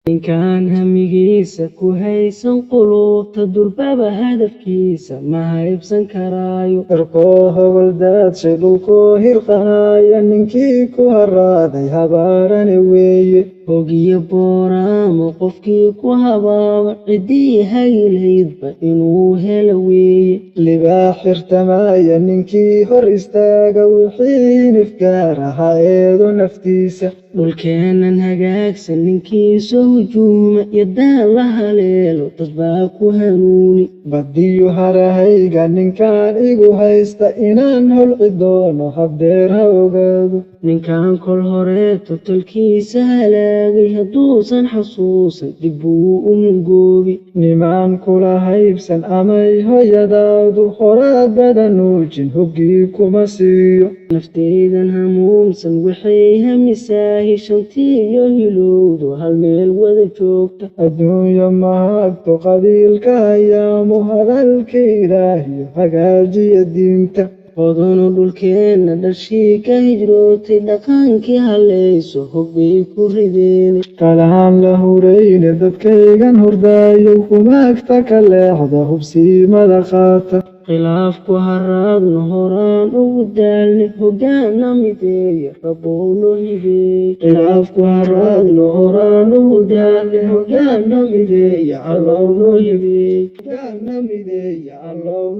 Ninkaan hamigiisa ku haysan quluubta, durbaba hadafkiisa ma haybsan karaayo. Cirkoo hogol daadshay, dhulkoo hirqanaya, ninkii ku haraaday habaarane weeye. Hogiyo booraamo qofkii ku habaaba, ciddii haylaydba inuu helo weeye. Libaax xirtamaya ninkii hor istaaga, wixii hinif gaar ha eedo naftiisa. Dhulkeennan hagaagsan ninkii soo hujuuma, yadaan la haleelo dad baa ku hanuuni. Badiyo harahayga ninkaan igu haysta, inaan holci doono habdeer ha ogaado. Ninkaan kol horeeto tolkiisa halaagay, hadduusan xasuusan dib buu u hungoobi. Nimaan kula haybsan amay hooyadaadu horaad badan nuujin, hoggii kuma siiyo. Naftaydan hamuumsan waxay hamisaahi shantiyo hilowdo hal meel wada joogta. Adduunyo mahagto qabiilka hayaamo, hadalka Ilaahiyo hagaajiya diinta. Hodano dhulkeenna dhashii ka hijrootay, dhaqankii hallayso hogbay ku rideen. Talaan la hurayne dadkaygan hurdaayow, humaagta ka leexda, hubsiimada qaata. Khilaafku haraadno horaan ugu daalne, hoggaanna mideeya Rabbow noo hibeey. Khilaafku haraadno horaan ugu daalne, hoggaanna mideeya Allow noo hibeey. Hoggaanna mideeya Allow.